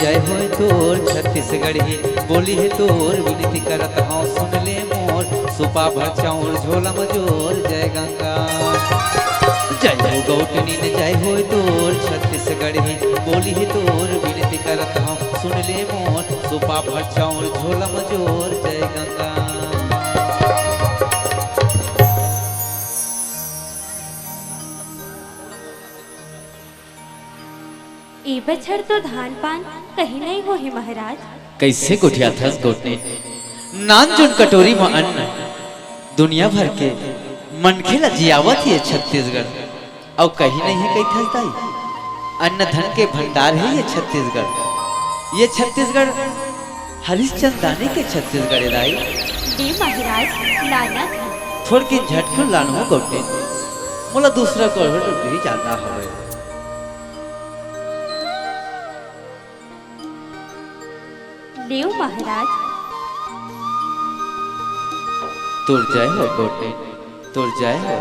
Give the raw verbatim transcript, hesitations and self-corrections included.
जय होय तोर छत्तीसगढ़ी, बोली हे तोर विनती करत हंव, सुन ले मोर। सुपा भर चाउर झोला म जोर, जय गंगा। जय हो गौटनी ने, जय होय तोर छत्तीसगढ़ी, बोली हे तोर विनती करत हंव, सुन ले मोर। सुपा भर चाउर झोला म जोर, जय गंगा। ए बछर तो धान पान कहीं नहीं होही महाराज। कइसे गोठियाथस गोठनी? नान जोन कटोरी म अन्न, दुनिया भर के मनखे ला जियावत हे छत्तीसगढ़। अउ कहीं नहीं हे कहिथस दाई, अन्न धन के भंडार हे ये छत्तीसगढ़। ये छत्तीसगढ़ हरिश्चंदानी के छत्तीसगढ़ हे दाई। दे महाराज, लाना था। थोड़किन झटकुन लानहूं गोठनी, मोला दूसरा करोड़ रुपये जाना हवे। लेव महाराज। तोर जय हो गोठनी, तोर जय हो।